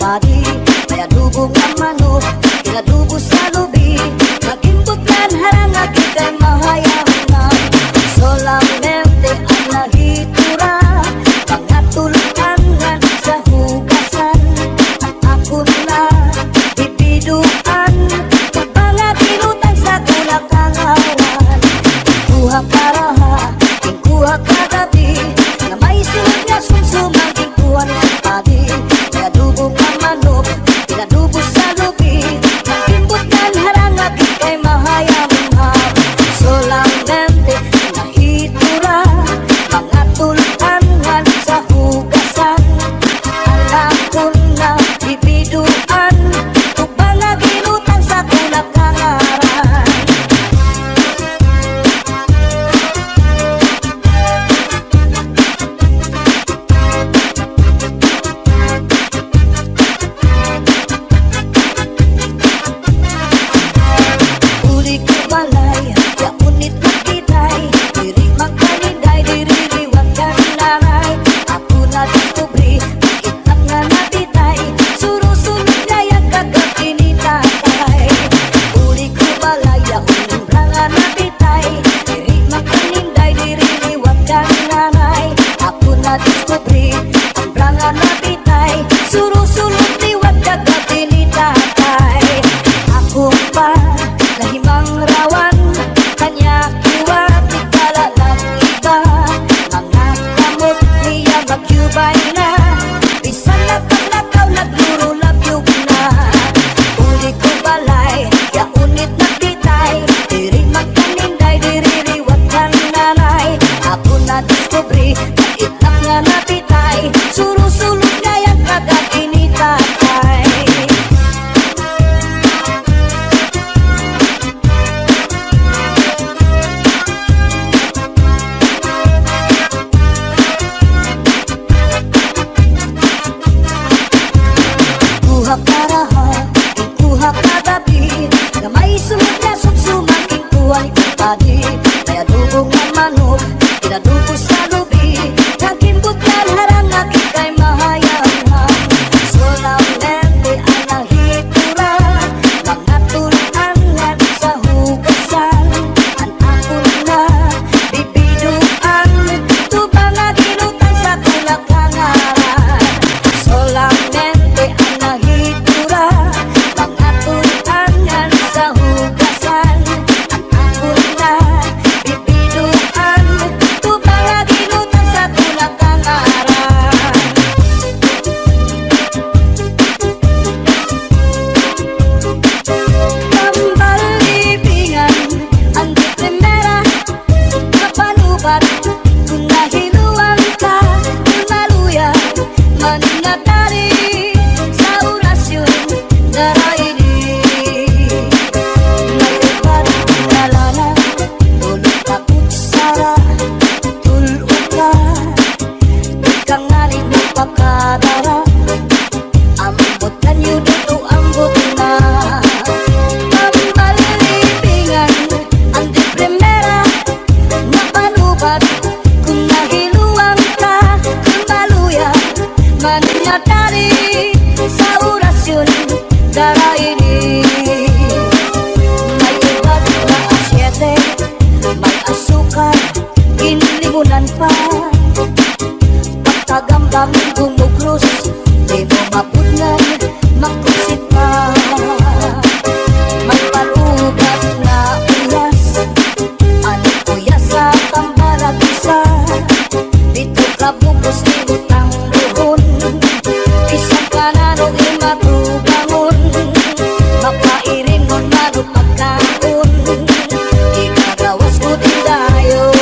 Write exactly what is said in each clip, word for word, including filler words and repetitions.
Padi, may adobo nga manok, inadobo sa lubi, nag-imbot kan harangagi kay mahayamham. Solamente an nahitura, mga tuluan ngan sa hugasan. An akon na bibiduan, mga ginutang sa akon na kangaran. Kuha karaha, kuha kagabi, nga may sulod nga sumsuman, kuha ni padi, may adobo nga manok, inadobo sa lubi, nag-imbot kan harangagi kay mahayamham. Solamente nahitura, mga tuluan ngan sa hugasan. An akon na bibiduan, ug mga ginutang sa akon na kangaran. Uli ko balay, ya unit na bitay, diri magkalinday, diri liwat kan nanay. Ako nadiskubre, itlap nga nabitay, surusulod nga ya kagab ini tatay. Uli ko balay, ya unit nga nabitay, diri magkalinday, diri liwat kan nanay. Ako nadiskubre, an branga nabitay, surusulod liwat kagab ini tatay. Ako pa nahimangrawan, kanya kuha tikala nag-iba, mga kamot niya magyubay na. Bisan nagpaglakaw, naglurulabyob na. Uli ko balay, ya unit na bitay, diri magkalinday, diri liwat kan nanay. Ako nadiskubre, itlap nga nabitay, surusulod nga ya kagab ini tatay. Kuha karaha, kuha kagabi, nga may sulod nga sumsuman, kuha ni padi, may adobo nga manok, inadobo sa lubi, nag-imbot kan harangagi kay mahayamham. Solamente an nahitura, mga tuluan ngan sa hugasan. An akon na bibiduan, tuba nga ginutang sa akon na kangaran. Solamente an nahitura, mga tuluan ngan sa hugasan. An akon na bibiduan, tuba nga ginutang sa akon na kangaran. Tambal Libingan, an de primera, mapanubat, kon nahiluan ka, kon maluya, maningatari sa orasyon, dara ini. Nalipat na lana, tulog takot sara, tul-o ka, di ka ngani magpakadara. Ambot kanyo dito, ambot na. Tambal Libingan, an de primera, mapanubat, kon nahiluan ka, kon maluya, maningatari sa orasyon, dara ini. May ubat nga asyete, may asukar, ginlimunan pa. Pagkagambang gumugros, di mo mapudngan, makusit pa. May parugat nga uyas, an uyas sa tambalag isa. Dito ka bugos, di mo tangguhon. Bisan pa nano imatubangon, mapairingon, mano pagkaon. Ikagawas ko din dayon.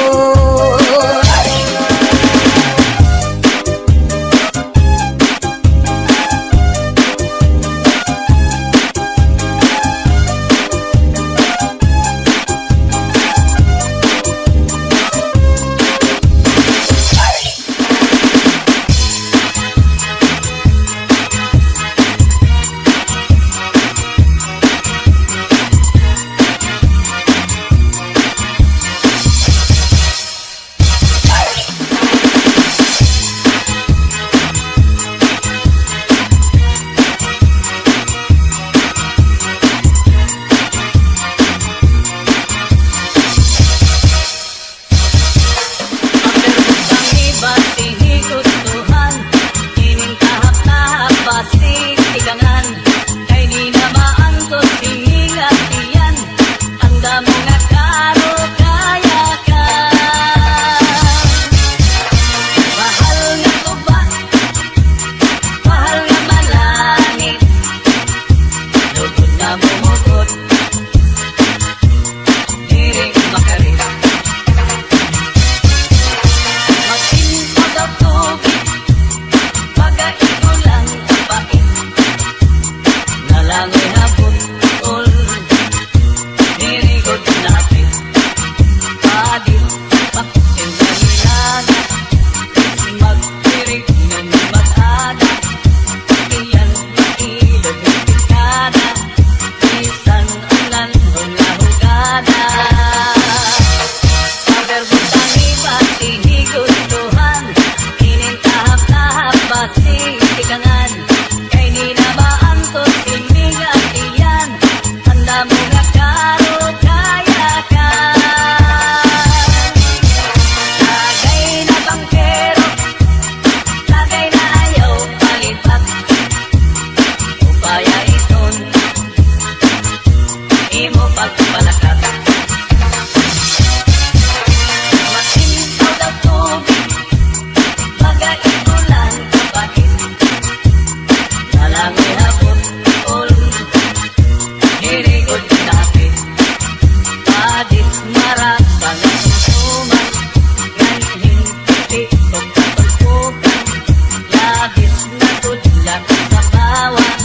Sa kasabawan,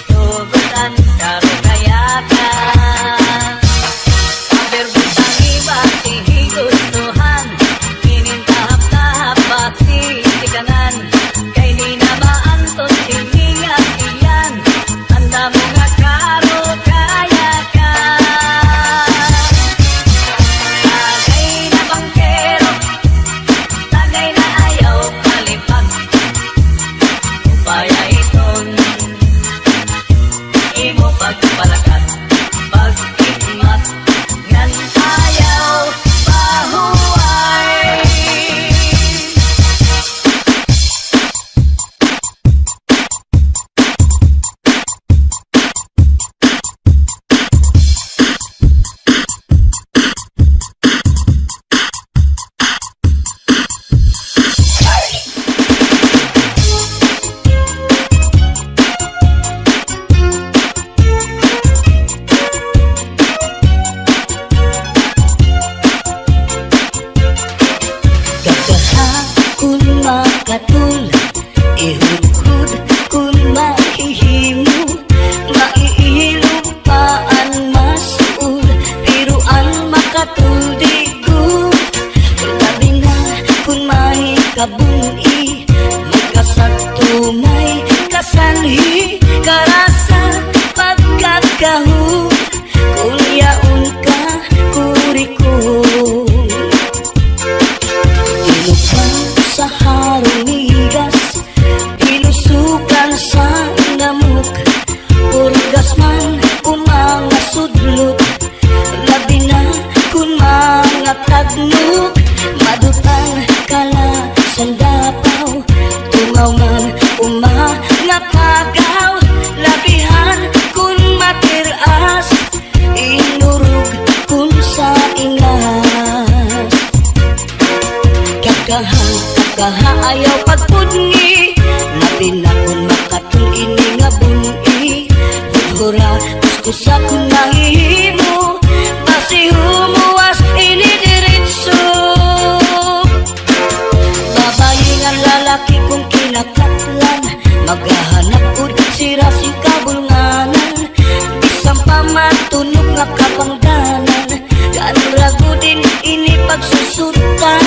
tugutan, karukayakan. Aber butang iba, higustuhan. Inintahap-tahap, basi tikanan. Kay di na maantos, hininga iyan. An damo nga karukayakan. Tagay na bangkero, tagay na ayaw palipag. Upaya iton imo pagpalakat, pag-ikmat, ngan ayaw pahuway. Gagaha kon makatul, ihudhud kon mahihimo, maiilog pa an masuol, pero an makatul di gud. Labi na kon may kabun-i, may kasagto, may kasanhi, karasa, pagkakahu, kon yaon ka kurikon. Inupan sa harong migas, inusukan sa namok, purgas man o mga sudlot, labi na kon mga tagnog, madot-an kalasan dapaw, tungaw man o mga pagaw, labihan kon matir-as, inurog kon sa ingas. Kakaha, kakaha, ayaw pagpudngi, labi na kon makatul ini nga bun-i. Hudhura, kuskusa kon mahihimo, basi humuwas ini diretso. Babayi ngan lalaki kon kinakatlan, maghahanap gud sira sin kabulnganan. Bisan pa matunog nga kapangdanan, daan ra gud ini pagsusutan.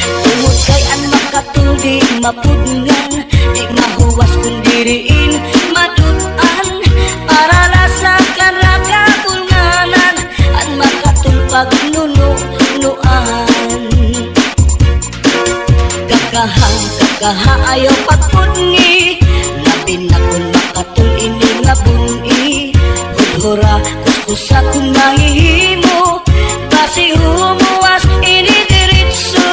Tungod kay an makatul di mapudngan, di mahuwas kon diri in madut-an. Para la sa kanra kabulnganan, an makatul pagnununuan. Kakaha, kakaha, ayaw pagpudngi, labi na kon makatul ini nga bun-i. Hudhura, kuskusa kon mahihimo, basi humuwas ini diretso.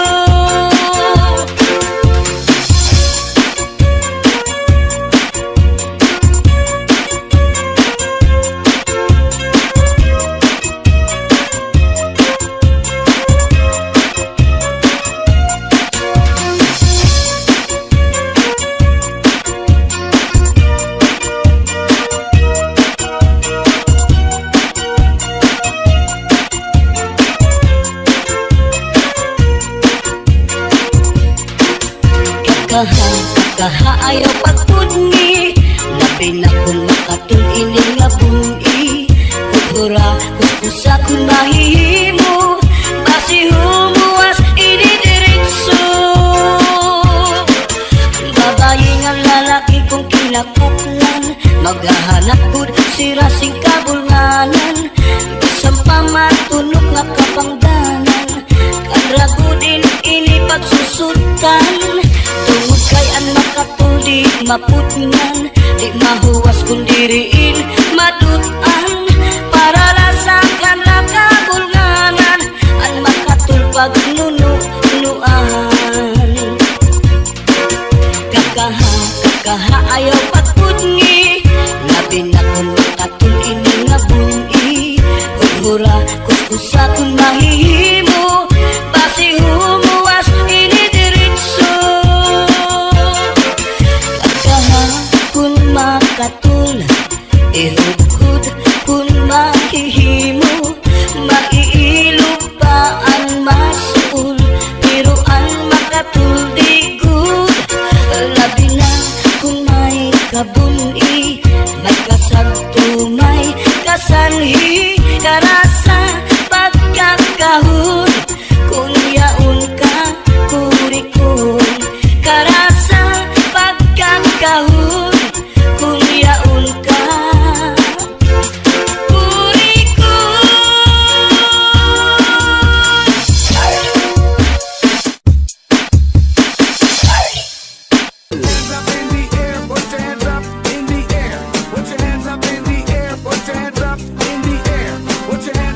Kakaha, kakaha, ayaw pagpudngi, labi na kon makatul ini nga bun-i. Hudhura, kuskusa kon mahihimo, basi humuwas ini diretso. Babayi ngan lalaki kon kinakatlan, maghahanap gud sira sin kabulnganan. Bisan pa matunog nga kapangdanan, kanra gud ini pagsusutan. Tungod kay an makatul di mapudngan, di mahuwas kon diri in madut-an. Para la sa kanra kabulnganan, an makatul pagnununuan. Kakaha, kakaha, ayaw pagpudngi, labi na kon makatul ini nga bun-i. Hudhura, kuskusa kon mahihimo, basi humuwas ini diretso. Kakaha kon makatul, ihudhud kon mahihimo, maiilog pa an masuol, pero an makatul di gud, labi na kon may Kabun-i, may kasagtumay, kasanhi, karasa, pagkakahon, kun yaon ka, kurikon, karasa, pagkakahon, kun yaon ka, kurikon. Hands up in the air, put your hands up in the air. Put your hands up in the air, put your hands up in the air. Put your hands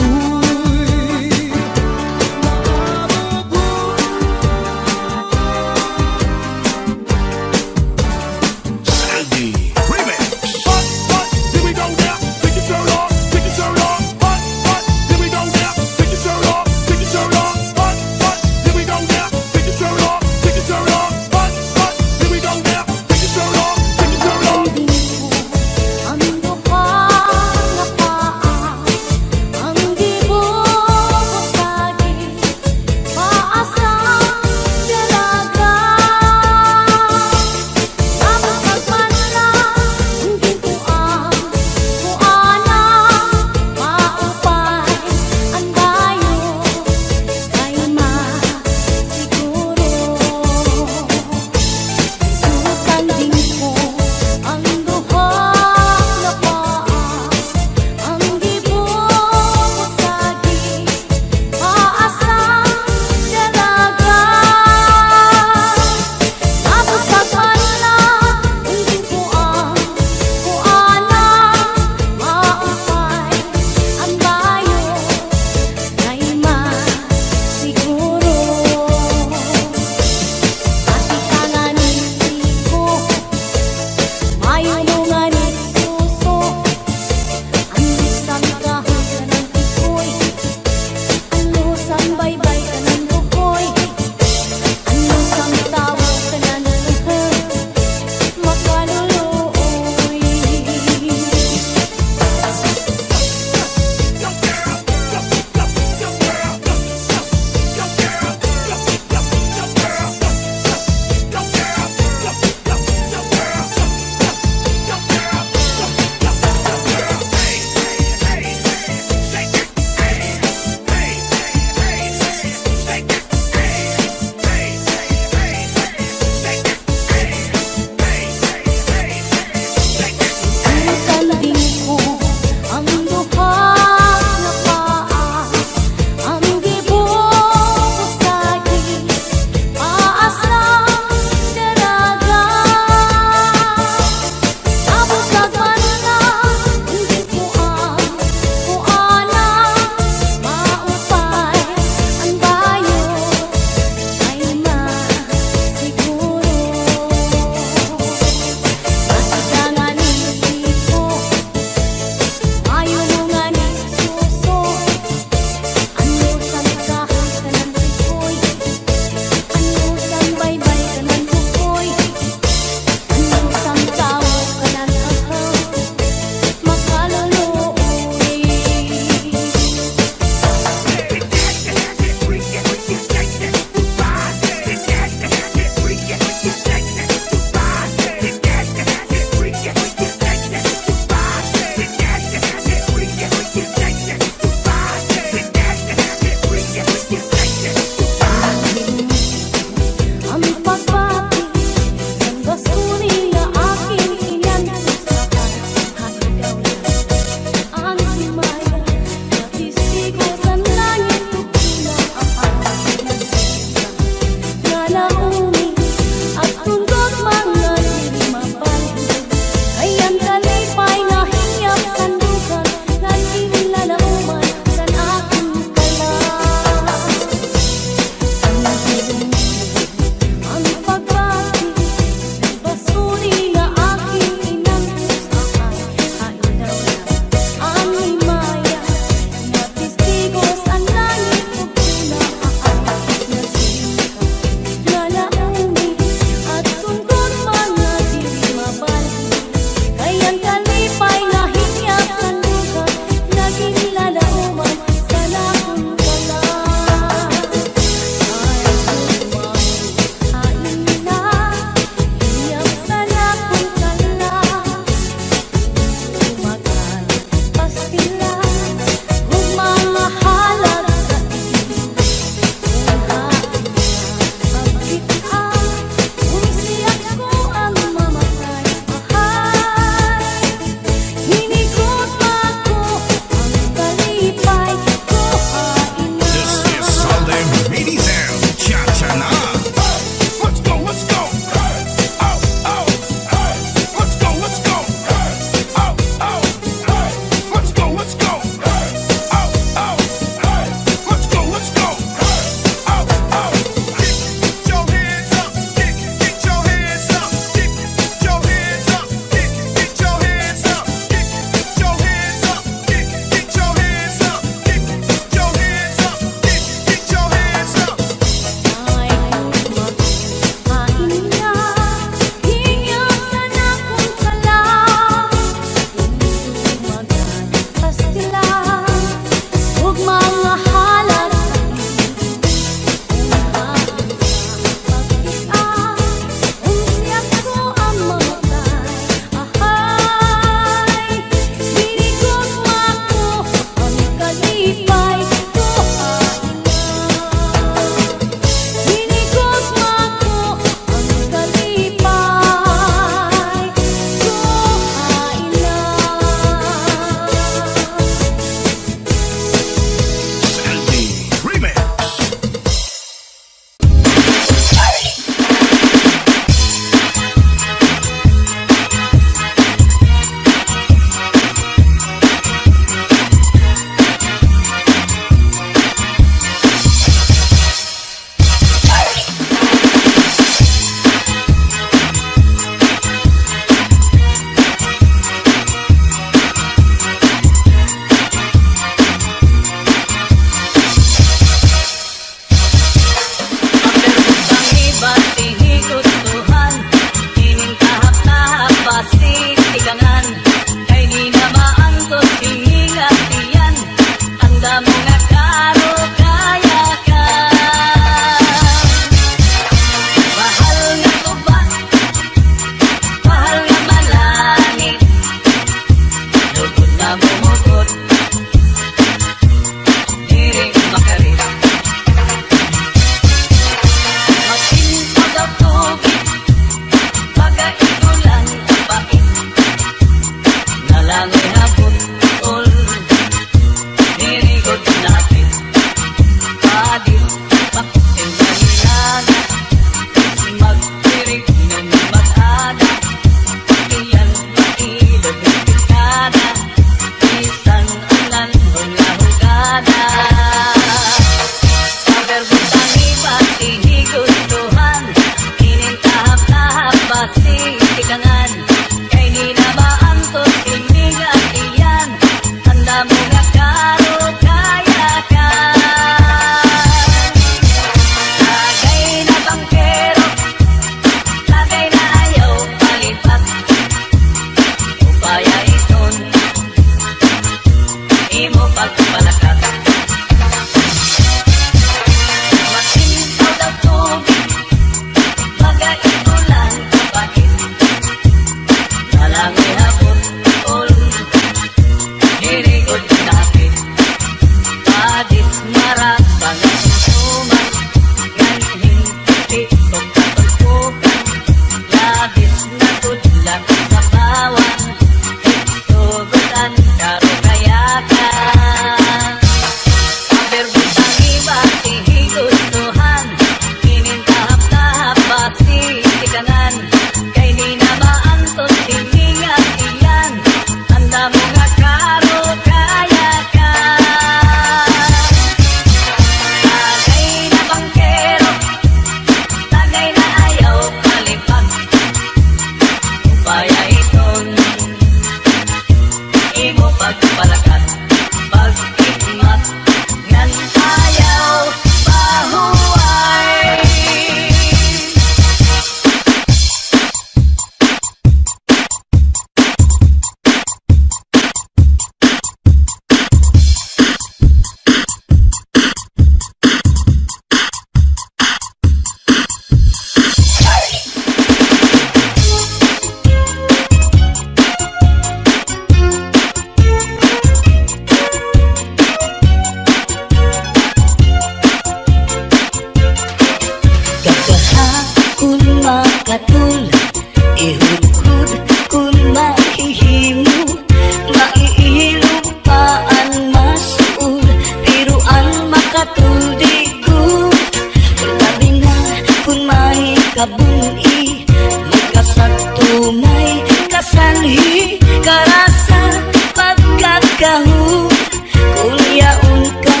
Kun yaon ka,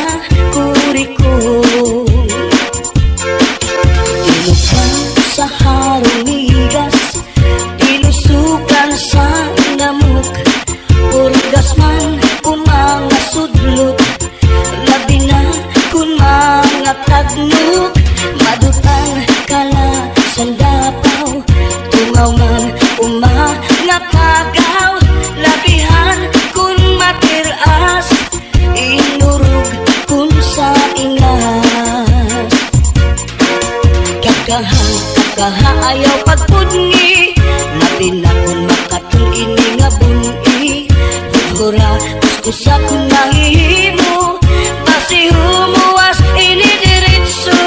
kurikon. Tinukan sa harong migas, tinusukan sa namok, purgas man o mga sudlok, labi na kun mga tagnok, madutang ka na sa dapaw, tungaw man o mga pagaw, labihan kun matir-as, inurog kun sa ingas. Kakaha, kakaha, ayaw pagpudngi, labi na kun makatul ini nga bun-i. Hura, kuskusa kun mahihimo, basi humuwas ini diretso.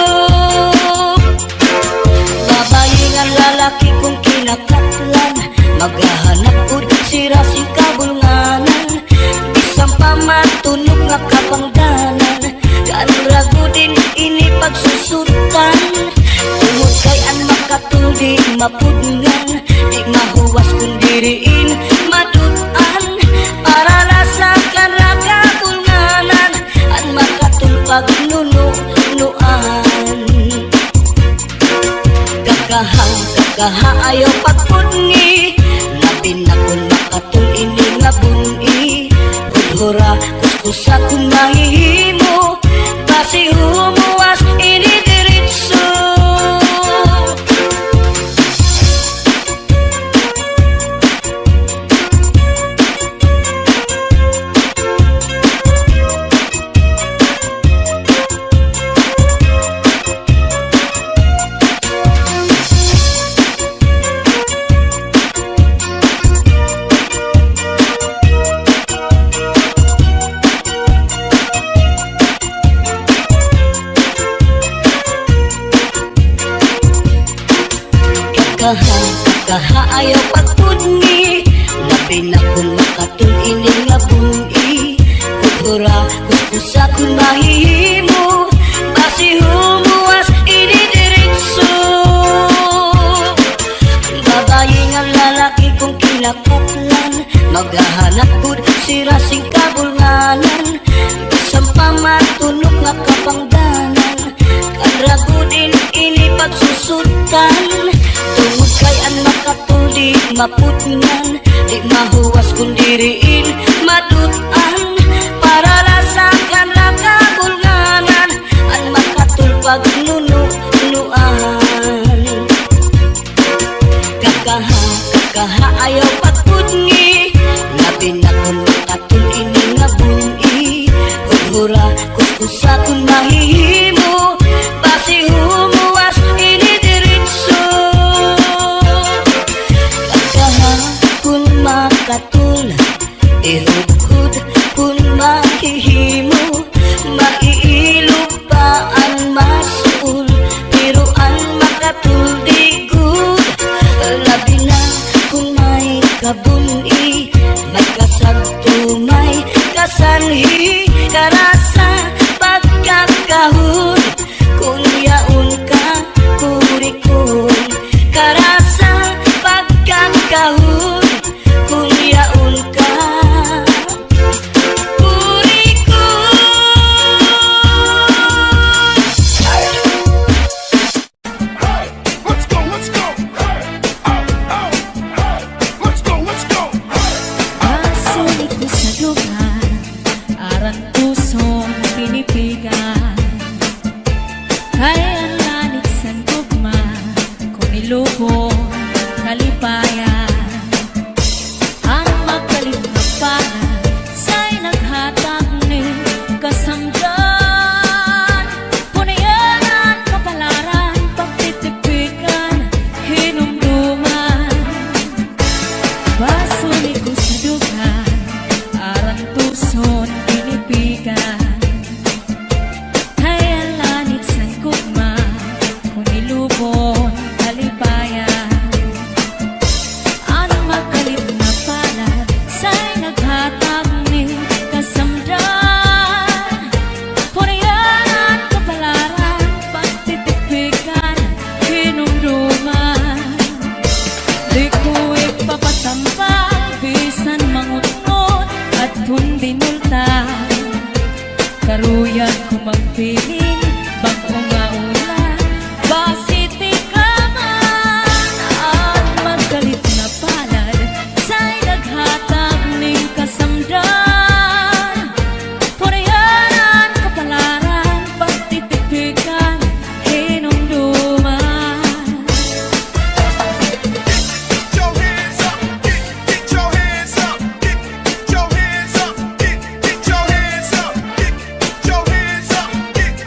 Babayi ngan lalaki kun kinakatlan, maghahanap gud sira sin kabulnganan. Bisan pa matunok nga kapangdanan, kan ra gud ini pagsusutan. Tungod kay an makatul di mapudngan, di mahuwas kun diri in madut-an. Para la sa kan ra kabulnganan, an makatul pagnununuan. Kakaha, kakaha, ayaw pagpudngi, labi na kun makatul ini nga bun-i. Hudhura, kuskusa kun mahihimo, basi humuwas ini diretso. Kakaha, kakaha, ayaw pagpudngi, labi na kun makatul ini nga bun-i. Hudhura, kuskusa kun mahihimo, basi humuwas ini diretso. Babayi ngan lalaki kun kinakatlan, maghahanap gud sira sin kabulnganan. Bisan pa matunok nga kapangdanan, kan ra gud ini pagsusutan. Tungod kay an makatul di mapudngan, di mahuwas kun diri in madut-an. Para la sa kan ra kabulnganan, an makatul pagnununuan. Kakaha, kakaha, ayaw pagpudngi, labi na kun makatul ini nga bun-i. Hudhura, kuskusa kun mahihimo, basi humuwas ini diretso. Kakaha kun makatul, ihudhod kun mahihimo, maiilog pa an masul, pero an makatul di gud, labi na kun may kabun-i, may kasagto, may kasanhi, karasa, pagkakahon, kun yaon ka, kurikon, karasa, pagkakahon, kun yaon ka, kurikon. Hey, let's go, let's go. Hey, oh, oh, hey, let's go, let's go. Hey, oh, oh. Asunit ko sa gugma, arantuson tinipigan. Kay an lanit san gugma, Karuyag ko magpiling, bag-o nga ulan, basi tikaman, an magkalit na palad, say naghatag nin kasamdan. Puriyanan, kapalaran, pagtitipikan, hinumduman. Get, get your hands up, get, get your hands up, get, get your hands up, get, get your hands up, get, get your hands up, get.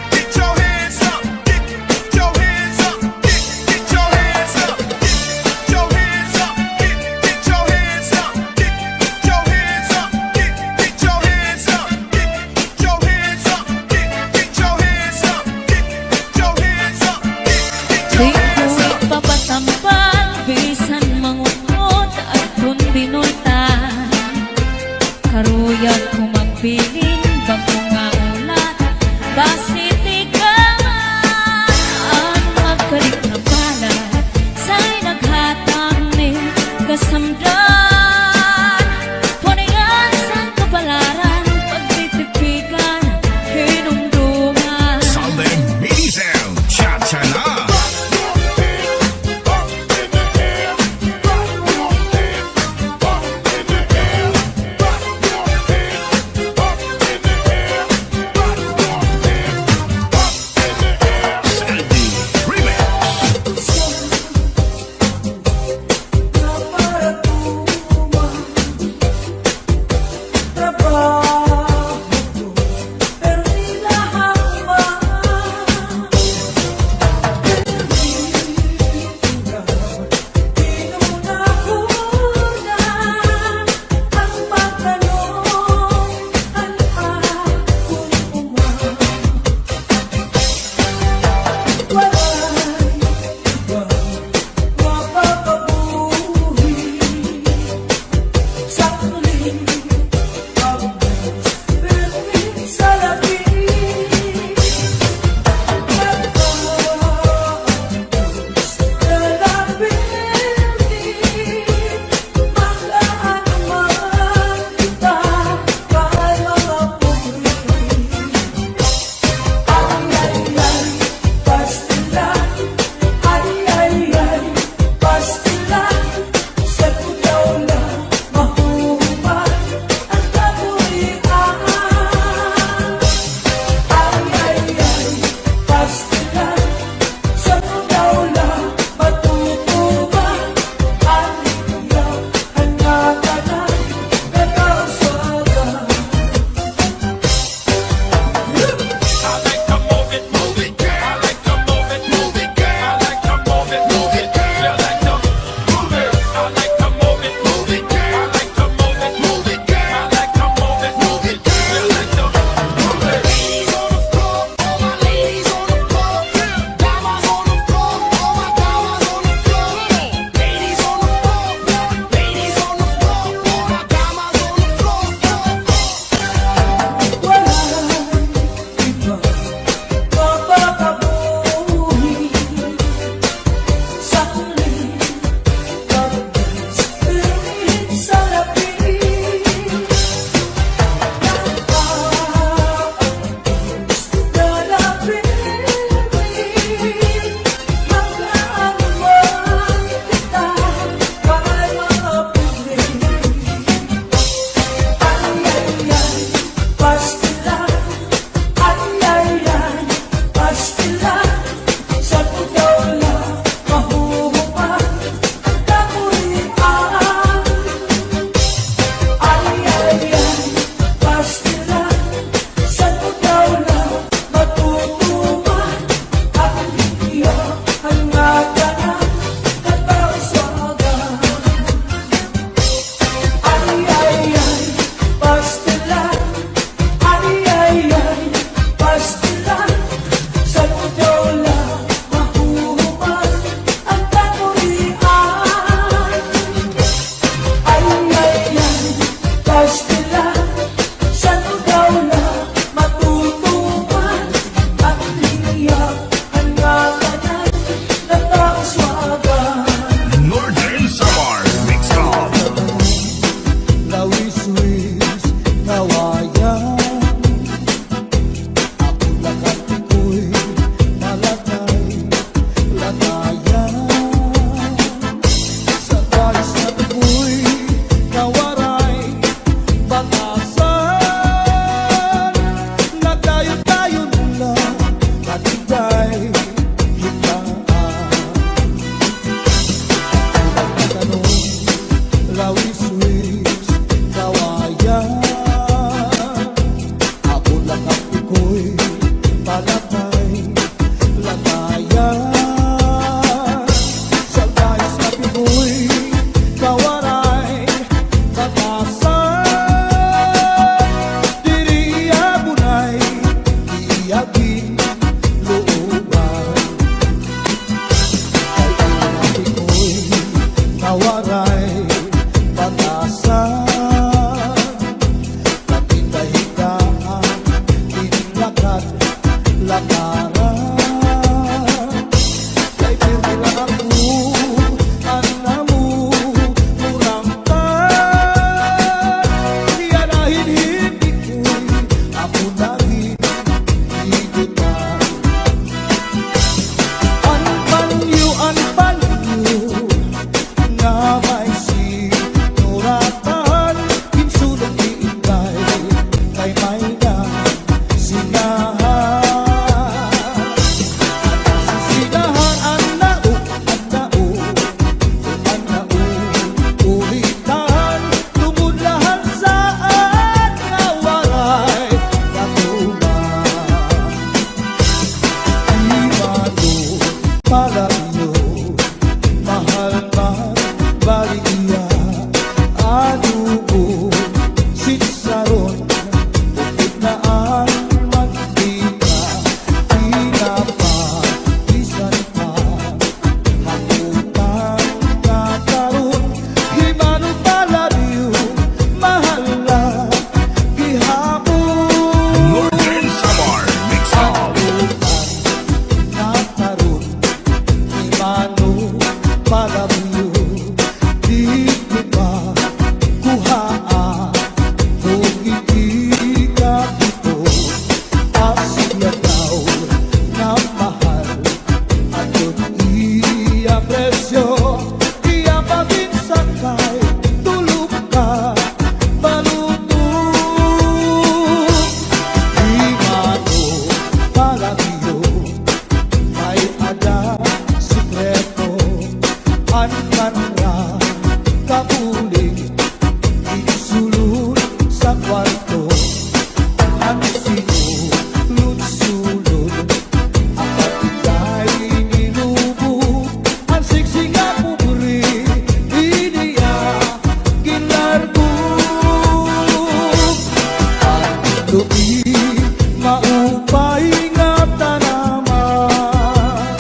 Maupay nga tanaman,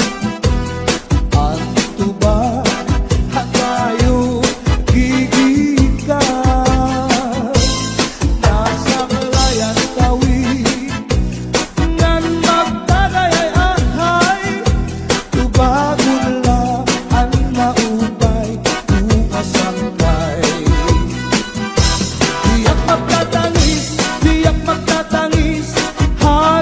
an tubag ha kayod gigikan. Nasaklay an kawit ngan magtagay ay ahay, tubagon la an maupay, bukas an kay. Tiyak magtatangis, tiyak magtatangis, ha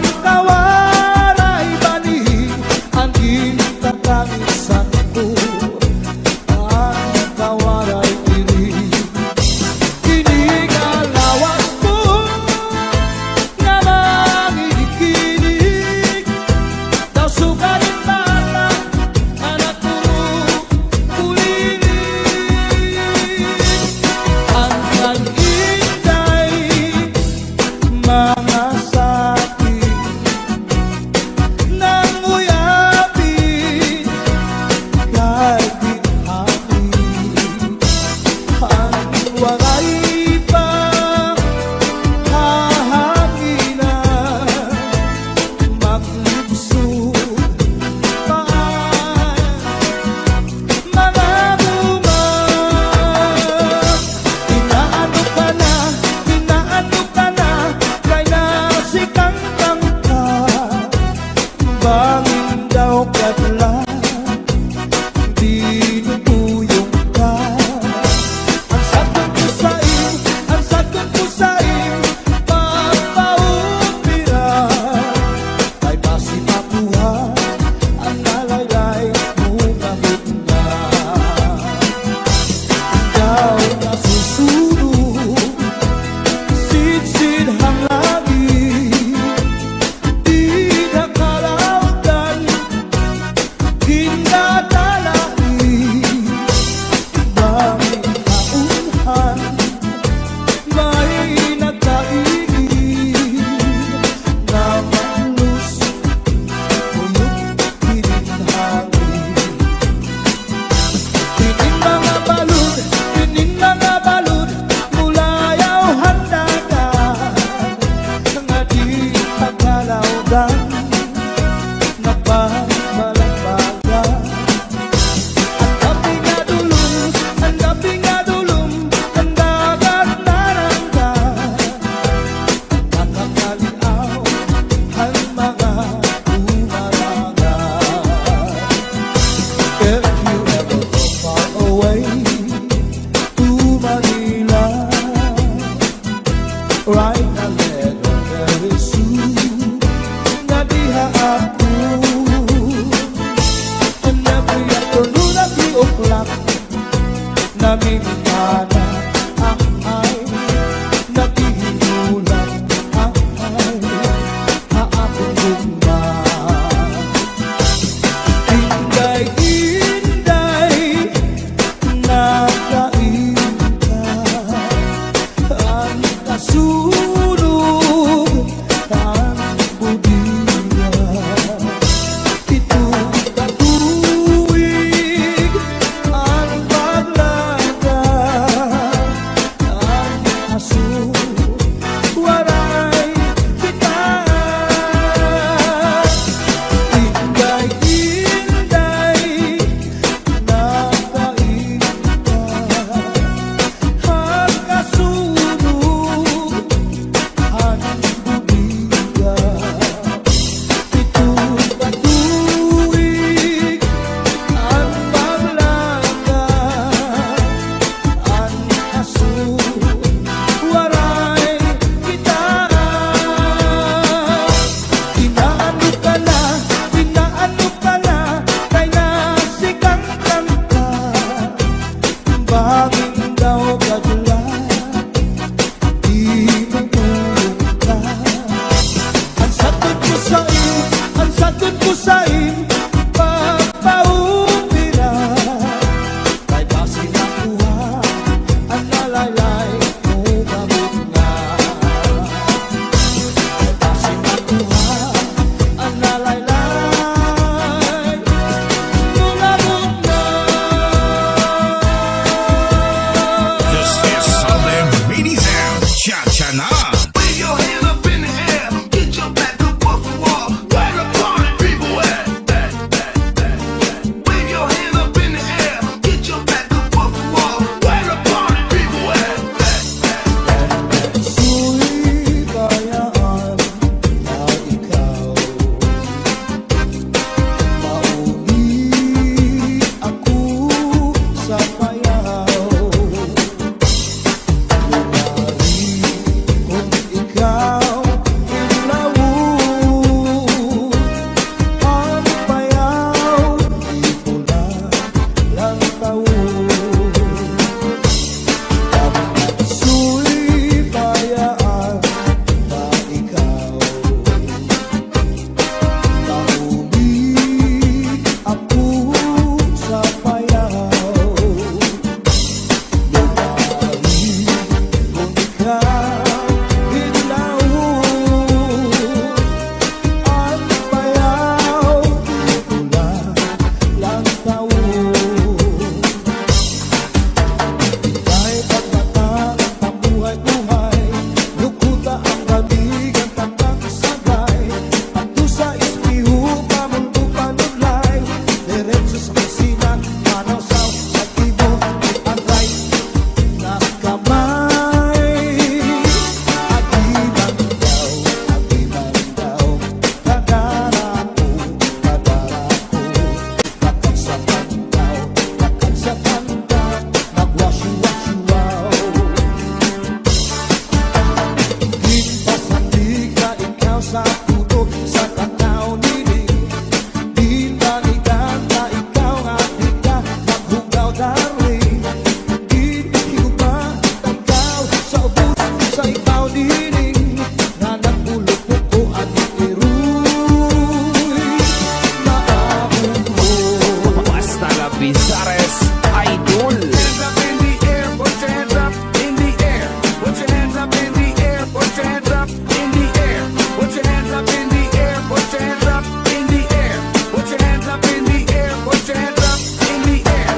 Basta La Bizares, idol. Hands up in the air, put your hands up in the air. Put your hands up in the air, put your hands up in the air. Put your hands up in the air, put your hands up in the air. Put your hands up in the air, put your hands up in the air.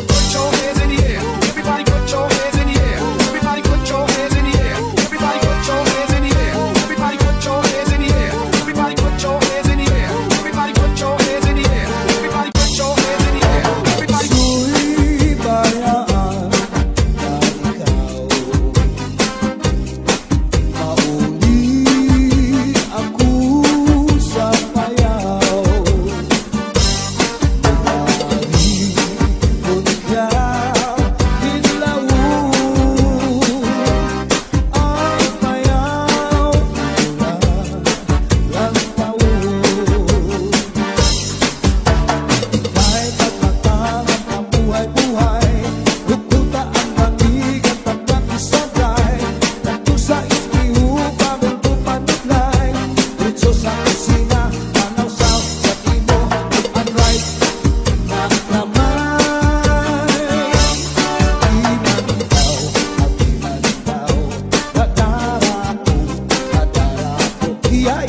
Put your hands in the air. Everybody put your hands in the air. Everybody put your hands in the air. Everybody put your hands in the air. Everybody put your hands in the air. Everybody put your hands in the air. Everybody put your hands in the air. Everybody put your hands in the air. Everybody. Suy bayaan na ikaw. Mauli ako sa payaw. Mabalik ko ikaw, Mindanao. An payaw, mura lang tawo. Kay pagmata nga mabuhay-buhay, hugot ta an bangig, an pagkakisabay, nagtusa ismiho, pamulto panudlay, diretso sa kusina, manawsaw sa imo, an right nga kamay. Di man ikaw, di man ikaw, kadara ko, kadara ko, iyay.